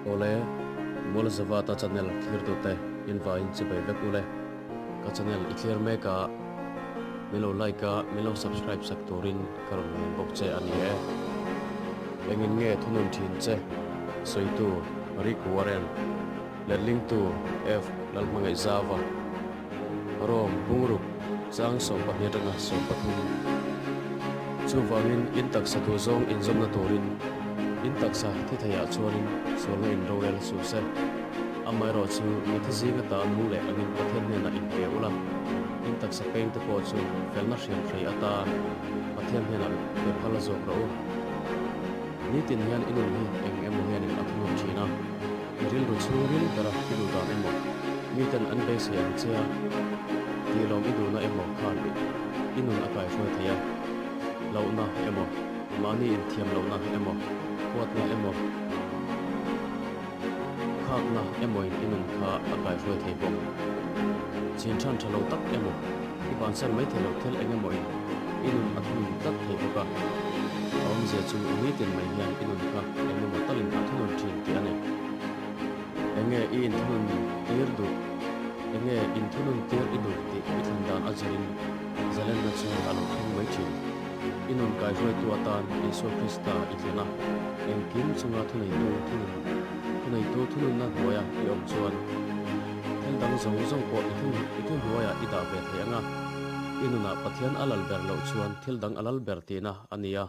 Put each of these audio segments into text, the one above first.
Awle, Mualzavata channel thlirtute invaiin chibai vek ule. Ka channel i thlir mek a, min lo like a, min lo subscribe sak turin ka rawn ngen bawk che a ni e. Engin nge thunun thin che? Sawitu, Rick Warren, Letlingtu, F. Lalhmangaihzava, Rome, Bungruk, Chang 12 atanga 13. Chuvangin in taksa duh zawng inzawmna turin in taksa thi theiah chuanin sualna in rorel suh se. Amaherawhchu mithi zinga ta nung leh angin Pathian hnenah in pe ula, in taksa peng te pawh chu felna hriam hrei atan Pathian hnenah pe phal a zawk rawh u. Nitin hian i nun hi eng emaw hianin a thunun thin a. I rilru chhungril bera i duh dan emaw, miten an beisei ang che a, tih lawm i duhna emaw khan i nun a kaihruai thei a. Lohna emaw, mahni inthiam lohna emaw, huatna emaw, khakna emawin i nun kha a kaihruai thei bawk. Chin than tha lo tak emaw, i bansan mai thei loh thil eng emawin i nun a thunun tlat thei bawk a. A awmzia chu nitin mai hian i nun kha eng emaw talin a thunun thin tih a ni. Enge i inthunun tir duh? Enge inthunun tir i duh tih i thlan dan a zirin zalenna chu a lo thleng mai thin. I nun kaihruaitu atan Isua Krista i thlen a, engkim chunga thuneitu thunun thuneitu thununna hnuaia i awm chuan thil dang zawng zawng pawh i thu i thu hnuaiah i dah ve thei ang a. I nunah Pathian a lal ber loh chuan thil dang a lal ber tihna a ni a,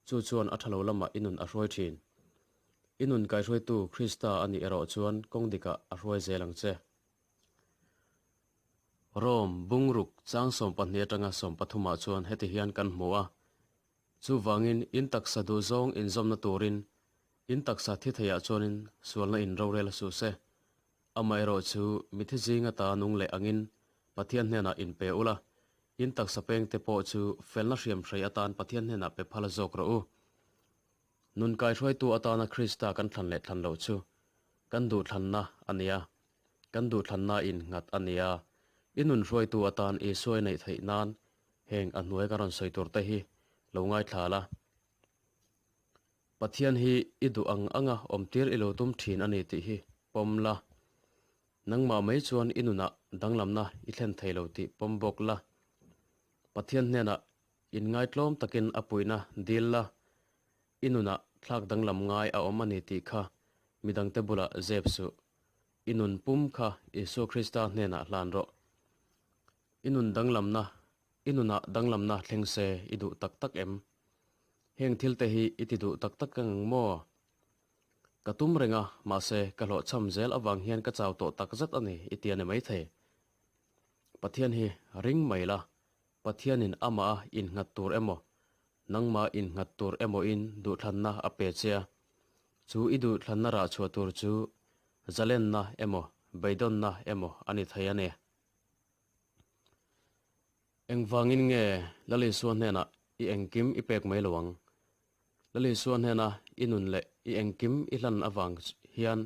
chu chuan a tha lo lamah i nun a hruai thin. I nun kaihruaitu Krista a nih erawh chuan kawng dikah a hruai zel ang che. Rome bungruk chang 12 atanga 13 ah chuan heti hian kan hmu a, Chuvangin in taksa duh zawng inzawmna turin in taksa thi theiah chuanin sualna in rorel a suh se. Amaherawhchu mithi zinga ta nung leh angin Pathian hnenah in pe ula, in taksa pengte pawh chu felna hriam hrei atan Pathian hnenah pe phal zawk rawh u. Nun kaihruaitu atana Krista kan thlan leh thlan loh chu kan duhthlanna a nia. Kan duhthlanna in nghat a nia. I nun hruaitu atan Isua i neih theih nan heng a hnuai ka rawn sawi tur te hi lo ngaithla la. Pathian hi i duh ang anga awmtir i lo tum thin a ni tih hi pawm la. Nangmah mai chuan i nunah danglamna i thlen thei lo tih pawm bawk la. Pathian hnenah Inngaitlawm takin a puihna dil la, i nunah thlak danglam ngai a awm a ni tih kha midangte bulah zep suh. I nun pum kha Isua Krista hnenah hlan rawh. I nun danglamna, i nunah danglamna thleng se i duh tak tak em? Heng thilte hi i ti duh tak tak ang maw? Ka tum reng a, mahse ka hlawhchham zel avang hian ka chau tawh takzet a ni i ti a ni maithei. Pathian hi ring mai la, Pathianin amah a innghat tur emaw, nangmah innghat tur emawin duhthlanna a pe che a, chu i duhthlanna rah chhuah tur chu zalenna emaw, beidawnna emaw a ni thei a ni. Engvangin nge Lal Isua hnenah i engkim i pek mai lo ang? Lal Isua hnena i nun leh i engkim i hlan avang hian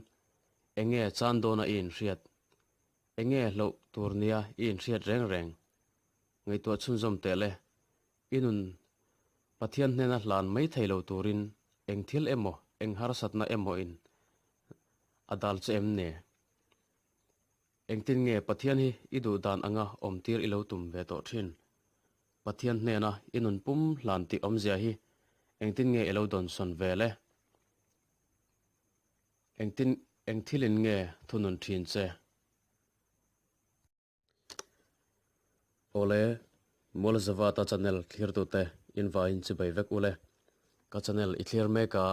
enge chan dawna i inhriat? Enge hlauh tur nia i inhriat reng reng? Ngaihtuah chhunzawm teh le. I nun Pathian hnena hlan mai thei lo turin eng thil emaw, eng harsatna emaw in a dal che em ni? Engtin nge Pathian hi i duh dan anga awmtir i lo tum ve tawh thin? Pathian hnena i nun pum hlan tih awmzia hi engtin nge i lo dawnsawn ve le? Engtin eng thilin nge thunun thin che? Awle, Mualzavata channel thlirtute invaiin chibai vek ule. Ka channel i thlir mek a,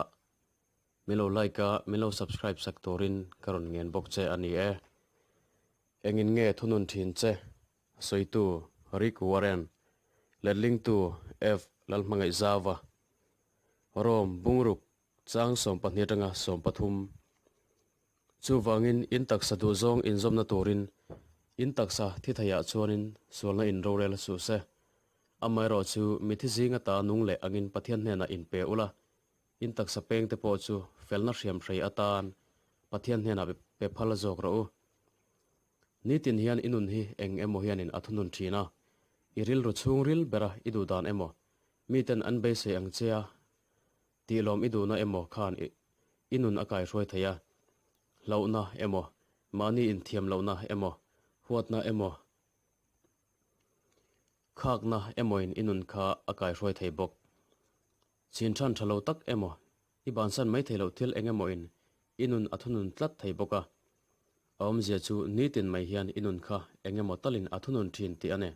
min lo like a, min lo subscribe sak turin ka rawn ngen bawk che a ni e. Engin nge thunun thin che? Sawitu, Rick Warren, Letlingtu, F. Lalhmangaihzava, Rome, Bungruk, Chang 12 atanga 13. Chuvangin in taksa duh zawng inzawmna turin in taksa thi theiah chuanin sualna in rorel suh se. Amaherawh chu mithi zinga ta nung leh angin Pathian hnenah in pe ula, in taksa pengte pawh chu felna hriam hrei atan Pathian hnenah pe phal zawk rawh u. Nitin hian i nun hi eng emaw hianin a thunun thin a, i rilru chhungril bera i duh dan emaw, miten an beisei ang che a, Tih lawm i duhna emaw khan i nun a kaihruai thei a. Hlauhna emaw, mahni inthiam lohna emaw, huatna emaw, khakna emawin i nun kha a kaihruai thei bawk. Chin than tha lo tak emaw, i bansan mai thei loh thil eng emawin i nun a thunun tlat thei bawk a. A awmzia chu nitin mai hian i nun kha eng emaw talin a thunun thin tih a ni.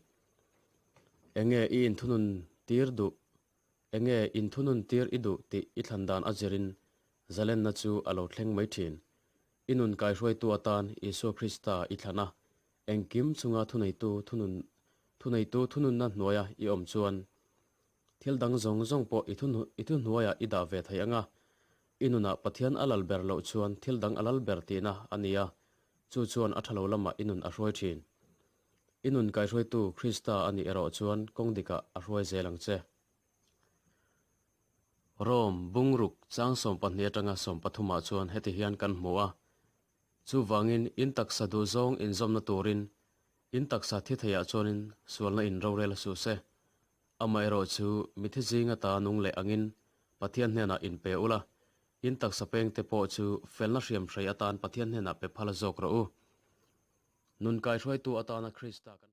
Enge i inthunun tir duh? Enge inthunun tir i duh tih i thlan dan a zirin zalenna chu a lo thleng mai thin. I nun kaihruaitu atan Isua Krista i thlan a, engkim chunga thuneitu thunun thuneitu thununna hnuaia i awm chuan thil dang zawng zawng pawh i i thuhnuaiah i dah ve thei ang a. I nunah Pathian a lal ber loh chuan thil dang a lal ber tihna a ni a, chu chuan a tha lo lamah i nun a hruai thin. I nun kaihruaitu Krista a nih erawh chuan kawng dikah a hruai zel ang che. Rome bungruk chang 12 atanga 13 ah chuan heti hian kan hmu a, Chuvangin in taksa duh zawng inzawmna turin in taksa thi theiah chuanin sualna in rorel a suh se. Amaherawh chu mithi zinga ta nung leh angin Pathian hnenah in pe ula, in taksa pengte pawh chu felna hriamhrei atan Pathian hnenah pe phal zawk rawh u. Nun kaihruaitu atana Krista kan.